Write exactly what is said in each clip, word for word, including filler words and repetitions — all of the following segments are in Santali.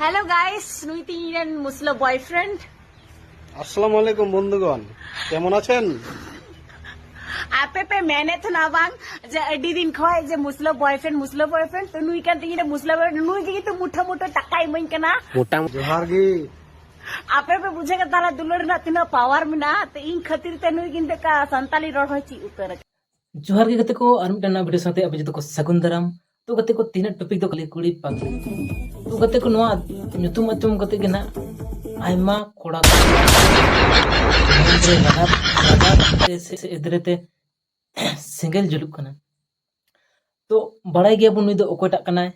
ᱦᱮᱞᱳ ᱜᱟᱭᱥ, ᱱᱩᱭ ᱛᱤᱧ ᱤᱧ ᱨᱮᱱ ᱢᱩᱥᱞᱟᱹ ᱵᱚᱭᱯᱷᱨᱮᱱᱰ᱾ ᱟᱥᱥᱟᱞᱟᱢᱩ ᱟᱞᱟᱭᱠᱩᱢ ᱵᱚᱱᱫᱷᱩᱜᱚᱱ, ᱠᱮᱢᱚᱱ ᱟᱪᱷᱮᱱ? ᱟᱯᱮ ᱯᱮ ᱢᱮᱱᱮᱫ ᱛᱟᱦᱮᱱᱟ ᱵᱟᱝ ᱡᱮ ᱟᱹᱰᱤ ᱫᱤᱱ ᱠᱷᱚᱡ ᱡᱮ ᱢᱩᱥᱞᱟᱹ ᱵᱚᱭᱯᱷᱨᱮᱱᱰ, ᱢᱩᱥᱞᱟᱹ ᱵᱚᱭᱯᱷᱨᱮᱱᱰ, ᱛᱚ ᱱᱩᱭ ᱠᱟᱱ ᱛᱤᱧ ᱨᱮ ᱢᱩᱥᱞᱟᱹ ᱵᱚᱭᱯᱷᱨᱮᱱᱰ, ᱱᱩᱭ ᱜᱮ ᱠᱤᱱᱛᱩ ᱢᱩᱴᱷᱟᱹ ᱢᱩᱴᱷᱟᱹ ᱴᱟᱠᱟᱭ ᱤᱢᱟᱹᱧ ᱠᱟᱱᱟ᱾ ᱢᱚᱴᱟ ᱡᱚᱦᱟᱨ ᱜᱮ᱾ ᱟᱯᱮ ᱯᱮ ᱵᱩᱡᱷᱟᱹᱣ ᱠᱮᱫᱟ ᱛᱟᱦᱞᱮ ᱫᱩᱞᱟᱹᱲ ᱨᱮᱱᱟᱜ ᱛᱤᱱᱟᱹᱜ ᱯᱟᱣᱟᱨ ᱢᱮᱱᱟᱜᱼᱟ, ᱛᱚ ᱤᱧ ᱠᱷᱟᱹᱛᱤᱨ ᱛᱮ ᱱᱩᱭ ᱠᱤᱱᱛᱩ ᱥᱟᱱᱛᱟᱞᱤ ᱨᱚᱲ ᱦᱚᱸᱭ ᱪᱮᱫ ᱩᱛᱟᱹᱨ ᱟᱠᱟᱫᱟ᱾ ᱡᱚᱦᱟᱨ ᱜᱮ ᱜᱟᱛᱮ ᱠᱚ, ᱟᱨ ᱢᱤᱫᱴᱟᱝ ᱱᱟᱣᱟ ᱵᱷᱤᱰᱤᱭᱳ ᱥᱟᱶᱛᱮ ᱟᱯᱮ ᱡᱚᱛᱚ ᱠᱚ ᱥᱟᱹᱜᱩᱱ ᱫᱟᱨᱟᱢ᱾ ᱛᱚ ᱜᱟᱛᱮ ᱠᱚ, ᱛᱮᱦᱮᱧᱟᱜ ᱴᱚᱯᱤᱠ ᱫᱚ ᱠᱷᱟᱹᱞᱤ ᱠᱩᱲᱤ ᱯᱟᱜᱽᱞᱤ᱾ ᱛᱚ ᱜᱟᱛᱮ ᱠᱚ, ᱱᱚᱣᱟ ᱧᱩᱛᱩᱢ ᱟᱸᱡᱚᱢ ᱠᱟᱛᱮ ᱜᱮ ᱱᱟᱜ ᱟᱭᱢᱟ ᱠᱚᱲᱟ ᱠᱚ ᱢᱚᱱ ᱨᱮ ᱨᱟᱜᱟᱫ, ᱨᱟᱜᱟᱫ ᱛᱮ ᱥᱮ, ᱥᱮ ᱮᱫᱽᱨᱮ ᱛᱮ ᱥᱮᱸᱜᱮᱞ ᱡᱩᱞᱩᱜ ᱠᱟᱱᱟ᱾ ᱛᱚ ᱵᱟᱲᱟᱭ ᱜᱮᱭᱟᱵᱚᱱ ᱱᱩᱭ ᱫᱚ ᱚᱠᱚᱭᱴᱟᱜ ᱠᱟᱱᱟᱭ,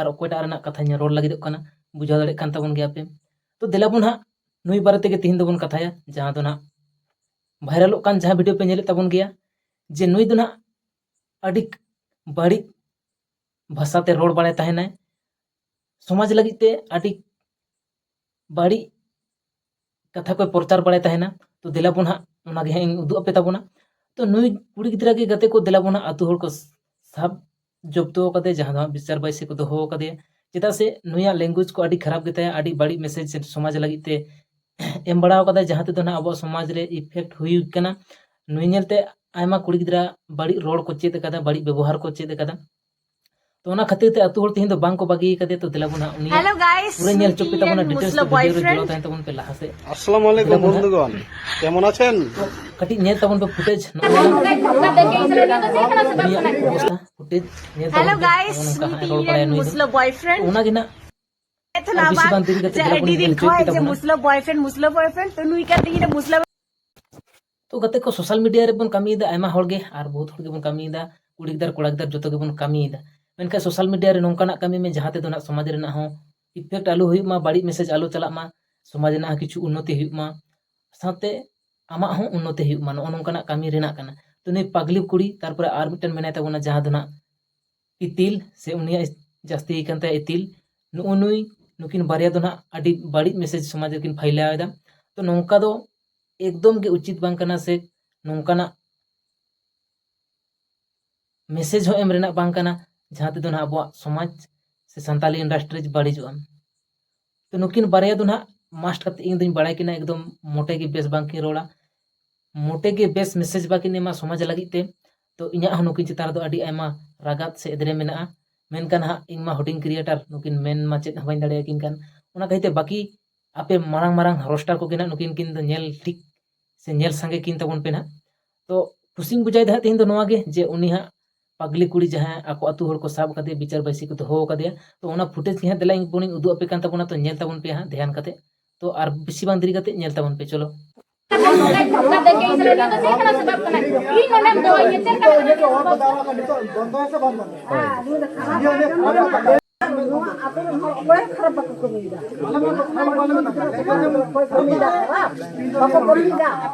ᱟᱨ ᱚᱠᱚᱭᱴᱟᱜ ᱨᱮᱱᱟᱜ ᱠᱟᱛᱷᱟᱧ ᱨᱚᱲ ᱞᱟᱹᱜᱤᱫᱚᱜ ᱠᱟᱱᱟ, ᱵᱩᱡᱷᱟᱹᱣ ᱫᱟᱲᱮᱭᱟᱜ ᱠᱟᱱ ᱛᱟᱵᱚᱱ ᱜᱮᱭᱟ ᱯᱮ᱾ ᱛᱚ ᱫᱮᱞᱟ ᱵᱚᱱ ᱦᱟᱸᱜ ᱱᱩᱭ ᱵᱟᱨᱮ ᱛᱮᱜᱮ ᱛᱮᱦᱮᱧ ᱫᱚᱵᱚᱱ ᱠᱟᱛᱷᱟᱭᱟ, ᱡᱟᱦᱟᱸ ᱫᱚ ᱱᱟᱜ ᱵᱷᱟᱭᱨᱟᱞᱚᱜ ᱠᱟᱱ ᱡᱟᱦᱟᱸ ᱵᱷᱤᱰᱤᱭᱳ ᱯᱮ ᱧᱮᱞᱮᱫ ᱛᱟᱵᱚᱱ ᱜᱮᱭᱟ, ᱡᱮ ᱱᱩᱭ ᱫᱚ ᱱᱟᱜ ᱟᱹᱰᱤ ᱵᱟᱹᱲᱤᱡ ᱵᱷᱟᱥᱟᱛᱮ ᱨᱚᱲ ᱵᱟᱲᱟᱭ ᱛᱟᱦᱮᱱᱟᱭ, ᱥᱚᱢᱟᱡᱽ ᱞᱟᱹᱜᱤᱫ ᱛᱮ ᱟᱹᱰᱤ ᱵᱟᱹᱲᱤᱡ ᱠᱟᱛᱷᱟ ᱠᱚᱭ ᱯᱨᱚᱪᱟᱨ ᱵᱟᱲᱟᱭ ᱛᱟᱦᱮᱱᱟ᱾ ᱛᱚ ᱫᱮᱞᱟ ᱵᱚᱱ ᱦᱟᱸᱜ ᱚᱱᱟ ᱜᱮ ᱦᱟᱸᱜ ᱤᱧ ᱩᱫᱩᱜ ᱟᱯᱮ ᱛᱟᱵᱚᱱᱟ᱾ ᱛᱚ ᱱᱩᱭ ᱠᱩᱲᱤ ᱜᱤᱫᱽᱨᱟᱹ ᱜᱮ ᱜᱟᱛᱮ ᱠᱚ, ᱫᱮᱞᱟ ᱵᱚᱱ ᱦᱟᱸᱜ ᱟᱹᱛᱩ ᱦᱚᱲ ᱠᱚ ᱥᱟᱵ ᱡᱚᱵᱫᱚ ᱟᱠᱟᱫᱮᱭᱟ, ᱡᱟᱦᱟᱸ ᱫᱚ ᱦᱟᱸᱜ ᱵᱤᱪᱟᱨ ᱵᱟᱹᱭᱥᱤ ᱠᱚ ᱫᱚᱦᱚ ᱟᱠᱟᱫᱮᱭᱟ᱾ ᱪᱮᱫᱟᱜ ᱥᱮ ᱱᱩᱭᱟᱜ ᱞᱮᱝᱜᱩᱭᱮᱡᱽ ᱠᱚ ᱟᱹᱰᱤ ᱠᱷᱟᱨᱟᱯ ᱜᱮᱛᱟᱭᱟ, ᱟᱹᱰᱤ ᱵᱟᱹᱲᱤᱡ ᱢᱮᱥᱮᱡᱽ ᱥᱚᱢᱟᱡᱽ ᱞᱟᱹᱜᱤᱫ ᱛᱮ ᱮᱢ ᱵᱟᱲᱟ ᱟᱠᱟᱫᱟᱭ, ᱡᱟᱦᱟᱸ ᱛᱮᱫᱚ ᱱᱟᱜ ᱟᱵᱚᱣᱟᱜ ᱥᱚᱢᱟᱡᱽ ᱨᱮ ᱤᱯᱷᱮᱠᱴ ᱦᱩᱭ ᱠᱟᱱᱟ᱾ ᱱᱩᱭ ᱧᱮᱞᱛᱮ ᱟᱭᱢᱟ ᱠᱩᱲᱤ ᱜᱤᱫᱽᱨᱟᱹ ᱵᱟᱹᱲᱤᱡ ᱨᱚᱲ ᱠᱚ ᱪᱮᱫ ᱟᱠᱟᱫᱟ, ᱵᱟᱹᱲᱤᱡ ᱵᱮᱵᱚᱦᱟᱨ ᱠᱚ ᱪᱮᱫ ᱟᱠᱟᱫᱟ᱾ ᱛᱚ ᱚᱱᱟ ᱠᱷᱟᱹᱛᱤᱨ ᱛᱮ ᱟᱹᱛᱩ ᱦᱚᱲ ᱛᱮᱦᱮᱧ ᱫᱚ ᱵᱟᱝ ᱠᱚ ᱵᱟᱹᱜᱤ ᱟᱠᱟᱫᱮᱭᱟ᱾ ᱛᱚ ᱫᱮᱞᱟ ᱵᱚᱱ ᱦᱟᱸᱜ ᱩᱱᱤᱭᱟᱜ ᱦᱮᱞᱳ ᱜᱟᱭᱥ, ᱯᱩᱨᱟᱹ ᱧᱮᱞ ᱱᱩᱭ ᱦᱚᱪᱚ ᱯᱮ ᱛᱤᱧ ᱛᱟᱵᱚᱱᱟ, ᱨᱮᱱ ᱰᱤᱴᱮᱞᱥ ᱢᱩᱥᱞᱟᱹ ᱫᱚ ᱵᱷᱤᱰᱤᱭᱳ ᱨᱮ ᱵᱚᱭᱯᱷᱨᱮᱱᱰ᱾ ᱡᱚᱲᱟᱣ ᱛᱟᱦᱮᱱ ᱛᱟᱵᱚᱱ ᱯᱮ ᱞᱟᱦᱟ ᱥᱮᱫ᱾ ᱟᱥᱥᱟᱞᱟᱢᱩ ᱟᱞᱟᱭᱠᱩᱢ ᱫᱮᱞᱟ ᱵᱚᱱ ᱦᱟᱸᱜ᱾ ᱵᱚᱱᱫᱷᱩᱜᱚᱱ, ᱠᱮᱢᱚᱱ ᱟᱪᱷᱮᱱ? ᱛᱚ ᱠᱟᱹᱴᱤᱡ ᱧᱮᱞ ᱛᱟᱵᱚᱱ ᱯᱮ ᱯᱷᱩᱴᱮᱡᱽ, ᱱᱚᱜᱼᱚᱭ ᱱᱚᱣᱟ ᱩᱱᱤᱭᱟᱜ ᱚᱵᱚᱥᱛᱟ, ᱯᱷᱩᱴᱮᱡᱽ ᱧᱮᱞ ᱦᱮᱞᱳ ᱛᱟᱵᱚᱱ ᱯᱮ, ᱜᱟᱭᱥ, ᱱᱚᱜᱼᱚ ᱱᱚᱝᱠᱟ ᱱᱩᱭ ᱦᱟᱸᱜ ᱮ ᱛᱤᱧ ᱨᱚᱲ ᱨᱮᱱ ᱵᱟᱲᱟᱭᱟ ᱱᱩᱭ ᱫᱚ᱾ ᱢᱩᱥᱞᱟᱹ ᱵᱚᱭᱯᱷᱨᱮᱱᱰ᱾ ᱛᱚ ᱚᱱᱟ ᱜᱮ ᱱᱟᱜ ᱮᱛᱷᱮᱱᱟ ᱟᱨ ᱵᱮᱥᱤ ᱵᱟᱝ ᱵᱟᱝ ᱫᱮᱨᱤ ᱠᱟᱛᱮ ᱡᱮ ᱫᱮᱞᱟ ᱵᱚᱱ ᱟᱹᱰᱤ ᱧᱮᱞ ᱫᱤᱱ ᱦᱚᱪᱚᱭ ᱠᱷᱚᱡ ᱯᱮ ᱡᱮ ᱛᱟᱵᱚᱱᱟ᱾ ᱢᱩᱥᱞᱟᱹ ᱵᱚᱭᱯᱷᱨᱮᱱᱰ, ᱢᱩᱥᱞᱟᱹ ᱵᱚᱭᱯᱷᱨᱮᱱᱰ, ᱛᱚ ᱱᱩᱭ ᱠᱟᱱ ᱛᱤᱧ ᱨᱮ ᱢᱩᱥᱞᱟᱹ᱾ ᱛᱚ ᱜᱟᱛᱮ ᱠᱚ, ᱥᱳᱥᱟᱞ ᱢᱤᱰᱤᱭᱟ ᱨᱮᱵᱚᱱ ᱠᱟᱹᱢᱤᱭᱮᱫᱟ, ᱟᱭᱢᱟ ᱦᱚᱲ ᱜᱮ, ᱟᱨ ᱵᱚᱦᱩᱛ ᱦᱚᱲ ᱜᱮᱵᱚᱱ ᱠᱟᱹᱢᱤᱭᱮᱫᱟ, ᱠᱩᱲᱤ ᱜᱤᱫᱟᱹᱨ ᱠᱚᱲᱟ ᱜᱤᱫᱟᱹᱨ ᱡᱚᱛᱚ ᱜᱮᱵᱚᱱ ᱠᱟᱹᱢᱤᱭᱮᱫᱟ᱾ ᱢᱮᱱᱠᱷᱟᱱ ᱥᱳᱥᱟᱞ ᱢᱤᱰᱤᱭᱟ ᱨᱮ ᱱᱚᱝᱠᱟᱱᱟᱜ ᱠᱟᱹᱢᱤ ᱢᱮ ᱡᱟᱦᱟᱸ ᱛᱮᱫᱚ ᱱᱟᱜ ᱥᱚᱢᱟᱡᱽ ᱨᱮᱱᱟᱜ ᱦᱚᱸ ᱤᱯᱷᱮᱠᱴ ᱟᱞᱚ ᱦᱩᱭᱩᱜ ᱢᱟ, ᱵᱟᱹᱲᱤᱡ ᱢᱮᱥᱮᱡᱽ ᱟᱞᱚ ᱪᱟᱞᱟᱜ ᱢᱟ, ᱥᱚᱢᱟᱡᱽ ᱨᱮᱱᱟᱜ ᱦᱚᱸ ᱠᱤᱪᱷᱩ ᱩᱱᱱᱚᱛᱤ ᱦᱩᱭᱩᱜ ᱢᱟ, ᱥᱟᱶᱛᱮ ᱟᱢᱟᱜ ᱦᱚᱸ ᱩᱱᱱᱚᱛᱤ ᱦᱩᱭᱩᱜ ᱢᱟ, ᱱᱚᱜᱼᱚ ᱱᱚᱝᱠᱟᱱᱟᱜ ᱠᱟᱹᱢᱤ ᱨᱮᱱᱟᱜ ᱠᱟᱱᱟ᱾ ᱛᱚ ᱱᱩᱭ ᱯᱟᱜᱽᱞᱤ ᱠᱩᱲᱤ, ᱛᱟᱨᱯᱚᱨᱮ ᱟᱨ ᱢᱤᱫᱴᱮᱱ ᱢᱮᱱᱟᱭ ᱛᱟᱵᱚᱱᱟ ᱡᱟᱦᱟᱸ ᱫᱚ ᱱᱟᱜ ᱤᱛᱤᱞ, ᱥᱮ ᱩᱱᱤᱭᱟᱜ ᱡᱟᱹᱥᱛᱤ ᱠᱟᱱ ᱛᱟᱭᱟ ᱤᱛᱤᱞ, ᱱᱩᱜᱼᱩ ᱱᱩᱭ, ᱱᱩᱠᱤᱱ ᱵᱟᱨᱭᱟ ᱫᱚ ᱱᱟᱜ ᱟᱹᱰᱤ ᱵᱟᱹᱲᱤᱡ ᱢᱮᱥᱮᱡᱽ ᱥᱚᱢᱟᱡᱽ ᱨᱮᱠᱤᱱ ᱯᱷᱟᱭᱞᱟᱣ ᱮᱫᱟ᱾ ᱛᱚ ᱱᱚᱝᱠᱟ ᱫᱚ ᱮᱠᱫᱚᱢ ᱜᱮ ᱩᱪᱤᱛ ᱵᱟᱝ ᱠᱟᱱᱟ, ᱥᱮ ᱱᱚᱝᱠᱟᱱᱟᱜ ᱢᱮᱥᱮᱡᱽ ᱦᱚᱸ ᱮᱢ ᱨᱮᱱᱟᱜ ᱵᱟᱝ ᱠᱟᱱᱟ, ᱡᱟᱦᱟᱸ ᱛᱮᱫᱚ ᱱᱟᱦᱟᱜ ᱟᱵᱚᱣᱟᱜ ᱥᱚᱢᱟᱡᱽ ᱥᱮ ᱥᱟᱱᱛᱟᱞᱤ ᱤᱱᱰᱟᱥᱴᱨᱤᱡᱽ ᱵᱟᱹᱲᱤᱡᱚᱜᱼᱟ᱾ ᱛᱚ ᱱᱩᱠᱤᱱ ᱵᱟᱨᱭᱟ ᱫᱚ ᱱᱟᱦᱟᱜ ᱢᱟᱥᱴ ᱠᱟᱛᱮ ᱤᱧ ᱫᱚᱧ ᱵᱟᱲᱟᱭ ᱠᱤᱱᱟ ᱮᱠᱫᱚᱢ ᱢᱚᱴᱮ ᱜᱮ ᱵᱮᱥ ᱵᱟᱝ ᱠᱤᱱ ᱨᱚᱲᱟ, ᱢᱚᱴᱮ ᱜᱮ ᱵᱮᱥ ᱢᱮᱥᱮᱡᱽ ᱵᱟᱹᱠᱤᱱ ᱮᱢᱟ ᱥᱚᱢᱟᱡᱽ ᱞᱟᱹᱜᱤᱫ ᱛᱮ᱾ ᱛᱚ ᱤᱧᱟᱹᱜ ᱦᱚᱸ ᱱᱩᱠᱤᱱ ᱪᱮᱛᱟᱱ ᱨᱮᱫᱚ ᱟᱹᱰᱤ ᱟᱭᱢᱟ ᱨᱟᱜᱟᱛ ᱥᱮ ᱮᱫᱽᱨᱮ ᱢᱮᱱᱟᱜᱼᱟ᱾ ᱢᱮᱱᱠᱷᱟᱱ ᱦᱟᱸᱜ ᱤᱧ ᱢᱟ ᱦᱩᱰᱤᱧ ᱠᱨᱤᱭᱮᱴᱟᱨ, ᱱᱩᱠᱤᱱ ᱢᱮᱱ ᱢᱟ ᱪᱮᱫ ᱦᱚᱸ ᱵᱟᱹᱧ ᱫᱟᱲᱮᱭᱟᱠᱤᱱ ᱠᱟᱱ᱾ ᱚᱱᱟ ᱠᱷᱟᱹᱛᱤᱨ ᱛᱮ ᱵᱟᱹᱠᱤ ᱟᱯᱮ ᱢᱟᱨᱟᱝ ᱢᱟᱨᱟᱝ ᱨᱳᱥᱴᱟᱨ ᱠᱚᱜᱮ ᱱᱟᱜ ᱱᱩᱠᱤᱱ ᱠᱤᱱ ᱫᱚ ᱧᱮᱞ ᱴᱷᱤᱠ ᱥᱮ ᱧᱮᱞ ᱥᱟᱸᱜᱮ ᱠᱤᱱ ᱛᱟᱵᱚᱱ ᱯᱮ ᱱᱟᱜ᱾ ᱛᱚ ᱠᱩᱥᱤᱧ ᱵᱩᱡᱷᱟᱹᱣ ᱫᱟ ᱦᱟᱸᱜ ᱛᱮᱦᱮᱧ ᱫᱚ ᱱᱚᱣᱟ ᱜᱮ ᱡᱮ ᱩᱱᱤ ᱦᱟᱸᱜ ᱯᱟᱜᱽᱞᱤ ᱠᱩᱲᱤ ᱡᱟᱦᱟᱸᱭ ᱟᱠᱚ ᱟᱹᱛᱩ ᱦᱚᱲ ᱠᱚ ᱥᱟᱵ ᱠᱟᱫᱮᱭᱟ, ᱵᱤᱪᱟᱹᱨ ᱵᱟᱹᱭᱥᱤ ᱠᱚ ᱫᱚᱦᱚ ᱠᱟᱫᱮᱭᱟ᱾ ᱛᱚ ᱚᱱᱟ ᱯᱷᱩᱴᱮᱡᱽ ᱜᱮ ᱦᱟᱸᱜ ᱫᱮᱞᱟ ᱤᱧ ᱵᱚᱱᱤᱧ ᱩᱫᱩᱜ ᱟᱯᱮ ᱠᱟᱱ ᱛᱟᱵᱚᱱᱟ, ᱛᱚ ᱧᱮᱞ ᱛᱟᱵᱚᱱ ᱯᱮ ᱦᱟᱸᱜ ᱫᱷᱮᱭᱟᱱ ᱠᱟᱛᱮ᱾ ᱛᱚ ᱟᱨ ᱵᱮᱥᱤ ᱵᱟᱝ ᱫᱮᱨᱤ ᱠᱟᱛᱮ ᱧᱮᱞ ᱛᱟᱵᱚᱱ ᱯᱮ, ᱪᱚᱞᱚ᱾ ᱱᱚᱣᱟ ᱟᱹᱛᱩ ᱨᱮᱱ ᱦᱚᱲ ᱚᱠᱚᱭ ᱠᱷᱟᱨᱟᱯ ᱵᱟᱠᱚ ᱠᱟᱹᱢᱤᱭᱮᱫᱟ᱾ ᱚᱠᱚᱭ ᱠᱟᱹᱢᱤᱭᱮᱫᱟ ᱠᱷᱟᱨᱟᱯ? ᱵᱟᱠᱚ ᱠᱟᱹᱢᱤᱭᱮᱫᱟ᱾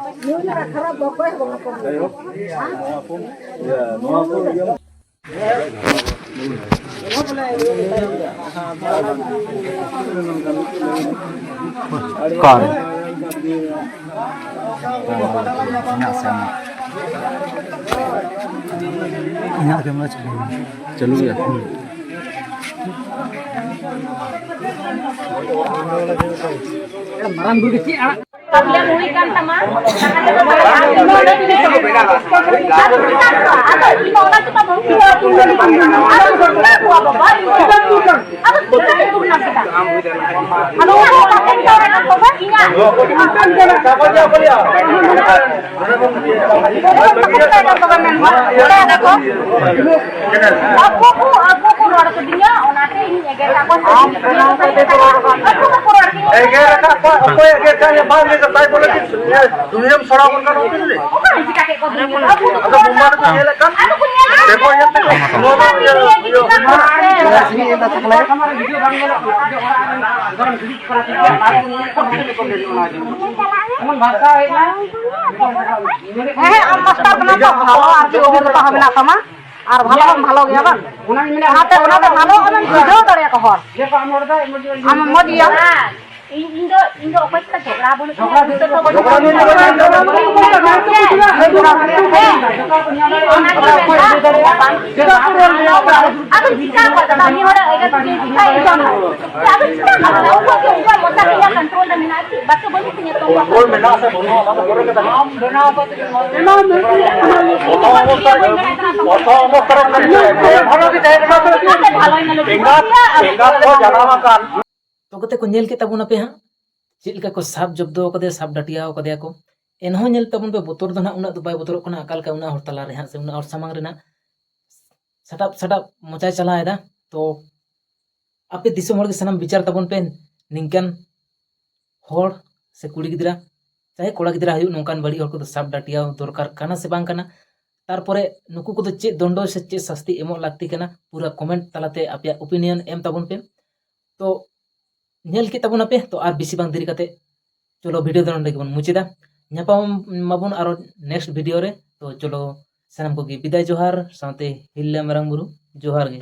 ᱱᱩᱭ ᱞᱮᱠᱟ ᱠᱷᱟᱨᱟᱯ ᱫᱚ ᱚᱠᱚᱭ ᱦᱚᱸ ᱵᱟᱠᱚ ᱠᱟᱹᱢᱤᱭᱮᱫᱟ᱾ ᱚᱠᱟᱨᱮ? ᱤᱧᱟᱹᱜ ᱥᱮ ᱟᱢᱟᱜ? ᱤᱧᱟᱹᱜ ᱠᱮᱢᱮᱨᱟ ᱪᱟᱹᱞᱩ ᱜᱮᱭᱟ᱾ ᱪᱟᱹᱞᱩ ᱜᱮᱭᱟ? ᱦᱩᱸ᱾ ᱢᱟᱨᱟᱝ ᱵᱩᱨᱩ ᱜᱮ ᱪᱮᱫ ᱟᱲᱟᱜ? ᱯᱨᱚᱵᱞᱮᱢ ᱦᱩᱭ ᱠᱟᱱ ᱛᱟᱢᱟ, ᱟᱫᱚ ᱤᱧ ᱢᱟ ᱚᱱᱟ ᱛᱮᱢᱟ ᱵᱟᱹᱧ ᱵᱩᱡᱷᱟᱹᱣ ᱠᱟᱱᱟ᱾ ᱟᱫᱚ ᱪᱮᱫᱟᱜ ᱮᱢ ᱫᱩᱲᱩᱵ ᱠᱮᱫᱟ? ᱟᱫᱚ ᱚᱱᱟ ᱦᱚᱸ ᱵᱟᱠᱚ ᱢᱮᱛᱟᱣ ᱠᱟᱱᱟ ᱠᱚ, ᱵᱟᱝ ᱤᱧᱟᱹᱜ᱾ ᱟᱫᱚ ᱵᱟᱠᱚ ᱢᱮᱛᱟᱣ ᱠᱟᱱ ᱠᱚ, ᱵᱟᱝ ᱢᱮᱱ ᱢᱟ᱾ ᱟᱠᱚ ᱠᱚ, ᱟᱠᱚ ᱠᱚ ᱨᱚᱲ ᱠᱤᱫᱤᱧᱟ, ᱚᱱᱟᱛᱮ ᱤᱧ ᱮᱜᱮᱨ ᱠᱟᱜ ᱠᱚᱣᱟ᱾ ᱟᱠᱚ ᱵᱟᱠᱚ ᱨᱚᱲ ᱠᱤᱫᱤᱧᱟ᱾ ᱮᱜᱮᱨ ᱟᱠᱟᱫ ᱠᱚᱣᱟ, ᱚᱠᱚᱭ ᱮᱜᱮᱨ ᱠᱟᱜ ᱢᱮᱭᱟ? ᱵᱟᱝ ᱞᱟᱹᱭ ᱠᱟᱛᱮ ᱛᱟᱭ ᱵᱚᱞᱮ ᱠᱤ ᱫᱩᱱᱤᱭᱟᱹᱢ ᱥᱚᱲᱟᱣ ᱜᱚᱫ ᱠᱟᱱᱟ ᱩᱱᱠᱤᱱ ᱞᱟᱹᱭ? ᱚᱠᱟ ᱨᱮ ᱪᱤᱠᱟ ᱠᱮᱫ ᱠᱚᱣᱟ ᱫᱩᱱᱤᱭᱟᱹ? ᱟᱫᱚ ᱵᱚᱢᱵᱟ ᱨᱮᱠᱚ ᱧᱮᱞᱮᱫ ᱠᱟᱱ᱾ ᱟᱫᱚ ᱠᱚ ᱧᱮᱞ ᱫᱮᱠᱚ ᱧᱮᱞ ᱛᱮᱠᱚ᱾ ᱱᱚᱣᱟ ᱫᱚ ᱤᱭᱟᱹ, ᱤᱭᱟᱹ᱾ ᱮᱢᱚᱱ ᱵᱷᱟᱥᱟ ᱦᱮᱡ ᱮᱱᱟ᱾ ᱦᱮᱸ, ᱦᱮᱸ, ᱟᱢ ᱢᱟᱥᱴᱟᱨ ᱠᱟᱱᱟᱢ ᱛᱚ, ᱵᱷᱟᱞᱚ ᱟᱨ ᱚᱵᱷᱤᱜᱽᱜᱚᱛᱟ ᱦᱚᱸ ᱢᱮᱱᱟᱜ ᱛᱟᱢᱟ, ᱟᱨ ᱵᱷᱟᱞᱚ ᱦᱚᱸᱢ ᱵᱷᱟᱞᱚ ᱜᱮᱭᱟ ᱵᱟᱝ? ᱚᱱᱟᱛᱮ ᱚᱱᱟ ᱫᱚ ᱵᱷᱟᱞᱚ ᱟᱢᱮᱢ ᱵᱩᱡᱷᱟᱹᱣ ᱫᱟᱲᱮᱭᱟᱠᱚ ᱦᱚᱲ᱾ ᱟᱢᱮᱢ ᱢᱚᱡᱽ ᱜᱮᱭᱟ᱾ ᱤᱧ ᱤᱧ ᱫᱚ ᱤᱧ ᱫᱚ ᱚᱠᱚᱭ ᱥᱟᱛᱮ ᱡᱷᱚᱜᱽᱲᱟ ᱵᱟᱹᱱᱩᱜ ᱛᱤᱧᱟ, ᱡᱷᱚᱜᱽᱲᱟ ᱵᱟᱹᱱᱩᱜ ᱛᱤᱧᱟ᱾ ᱦᱮᱸ, ᱚᱱᱟ ᱜᱮ ᱢᱮᱱᱫᱟ, ᱵᱟᱝ ᱪᱮᱫ ᱦᱚᱸ ᱵᱟᱝ᱾ ᱟᱫᱚ ᱪᱤᱠᱟ ᱠᱚᱣᱟ ᱫᱟᱫᱟ, ᱢᱤᱫ ᱦᱚᱲᱟᱜ ᱮᱜᱮᱨ ᱠᱮᱫᱮ ᱪᱤᱠᱟ ᱤᱧ ᱫᱚ? ᱟᱫᱚ ᱪᱤᱠᱟ ᱠᱚᱣᱟ ᱫᱟᱫᱟ, ᱩᱱᱠᱩᱣᱟᱜ ᱜᱮ ᱩᱱᱠᱩᱣᱟᱜ ᱢᱚᱪᱟ ᱨᱮᱭᱟᱜ control ᱨᱮ ᱢᱮᱱᱟᱜᱼᱟ ᱪᱮᱫ? ᱵᱟᱠᱚ ᱵᱟᱹᱱᱩᱜ ᱛᱤᱧᱟ ᱛᱚ᱾ ᱚᱠᱚᱭ ᱢᱮᱱᱟᱜ ᱥᱮ ᱵᱟᱹᱱᱩᱜ, ᱚᱱᱟ ᱫᱚ ᱯᱚᱨᱮ ᱠᱟᱛᱷᱟ ᱠᱟᱱᱟ᱾ ᱯᱨᱚᱛᱷᱚᱢ ᱚᱵᱚᱥᱛᱟ ᱨᱮ, ᱯᱨᱚᱛᱷᱚᱢ ᱚᱵᱚᱥᱛᱟ ᱨᱮ ᱵᱷᱟᱞᱚ ᱜᱮ ᱛᱟᱦᱮᱸ ᱠᱟᱱᱟ᱾ ᱮᱸᱜᱟᱛ, ᱮᱸᱜᱟᱛ ᱠᱚ ᱡᱟᱱᱟᱢ ᱟᱠᱟᱱ᱾ ᱛᱚ ᱜᱟᱛᱮ ᱠᱚ, ᱧᱮᱞ ᱠᱮᱫ ᱛᱟᱵᱚᱱᱟᱯᱮ ᱦᱟᱸᱜ, ᱪᱮᱫ ᱞᱮᱠᱟ ᱠᱚ ᱥᱟᱵ ᱡᱚᱵᱫᱚ ᱟᱠᱟᱫᱮᱭᱟ, ᱥᱟᱵ ᱰᱟᱹᱴᱤᱭᱟᱣ ᱟᱠᱟᱫᱮᱭᱟ ᱠᱚ᱾ ᱮᱱᱦᱚᱸ ᱧᱮᱞ ᱛᱟᱵᱚᱱ ᱯᱮ, ᱵᱚᱛᱚᱨ ᱫᱚ ᱱᱟᱦᱟᱜ ᱩᱱᱟᱹᱜ ᱫᱚ ᱵᱟᱭ ᱵᱚᱛᱚᱨᱚᱜ ᱠᱟᱱᱟ, ᱚᱠᱟ ᱞᱮᱠᱟ ᱩᱱᱟᱹᱜ ᱦᱚᱲ ᱛᱟᱞᱟ ᱨᱮ ᱦᱟᱸᱜ ᱥᱮ ᱩᱱᱟᱹᱜ ᱦᱚᱲ ᱥᱟᱢᱟᱝ ᱨᱮᱱᱟᱜ ᱥᱟᱴᱟᱵ ᱥᱟᱴᱟᱵ ᱢᱚᱪᱟᱭ ᱪᱟᱞᱟᱣ ᱮᱫᱟ᱾ ᱛᱚ ᱟᱯᱮ ᱫᱤᱥᱚᱢ ᱦᱚᱲ ᱜᱮ ᱥᱟᱱᱟᱢ ᱵᱤᱪᱟᱨ ᱛᱟᱵᱚᱱ ᱯᱮ, ᱱᱤᱝᱠᱟᱱ ᱦᱚᱲ ᱥᱮ ᱠᱩᱲᱤ ᱜᱤᱫᱽᱨᱟᱹ ᱪᱟᱦᱮ ᱠᱚᱲᱟ ᱜᱤᱫᱽᱨᱟᱹ ᱦᱩᱭᱩᱜ, ᱱᱚᱝᱠᱟᱱ ᱵᱟᱹᱲᱤᱡ ᱦᱚᱲ ᱠᱚᱫᱚ ᱥᱟᱵ ᱰᱟᱹᱴᱤᱭᱟᱣ ᱫᱚᱨᱠᱟᱨ ᱠᱟᱱᱟ ᱥᱮ ᱵᱟᱝ ᱠᱟᱱᱟ? ᱛᱟᱨᱯᱚᱨᱮ ᱱᱩᱠᱩ ᱠᱚᱫᱚ ᱪᱮᱫ ᱫᱚᱱᱰᱚ ᱥᱮ ᱪᱮᱫ ᱥᱟᱥᱛᱤ ᱮᱢᱚᱜ ᱞᱟᱹᱠᱛᱤ ᱠᱟᱱᱟ? ᱯᱩᱨᱟᱹ comment ᱛᱟᱞᱟᱛᱮ ᱟᱯᱮᱭᱟᱜ opinion ᱮᱢ ᱛᱟᱵᱚᱱ ᱯᱮ᱾ ᱛᱚ ᱧᱮᱞ ᱠᱮᱫ ᱛᱟᱵᱚᱱᱟᱯᱮ, ᱛᱚ ᱟᱨ ᱵᱮᱥᱤ ᱵᱟᱝ ᱫᱮᱨᱤ ᱠᱟᱛᱮ ᱪᱚᱞᱚ video ᱫᱚ ᱱᱚᱰᱮ ᱜᱮᱵᱚᱱ ᱢᱩᱪᱟᱹᱫᱟ᱾ ᱧᱟᱯᱟᱢ ᱢᱟᱵᱚᱱ ᱟᱨᱚ next video ᱨᱮ᱾ ᱛᱚ ᱪᱚᱞᱚ ᱥᱟᱱᱟᱢ ᱠᱚᱜᱮ ᱵᱤᱫᱟᱭ ᱡᱚᱦᱟᱨ, ᱥᱟᱶᱛᱮ ᱦᱤᱞᱞᱟ ᱢᱟᱨᱟᱝ ᱵᱩᱨᱩ ᱡᱚᱦᱟᱨ ᱜᱮ᱾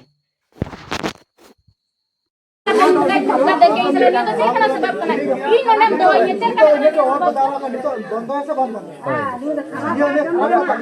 ᱤᱧ ᱱᱚᱰᱮᱢ ᱫᱚᱦᱚᱧᱟ, ᱪᱮᱫ ᱞᱮᱠᱟ?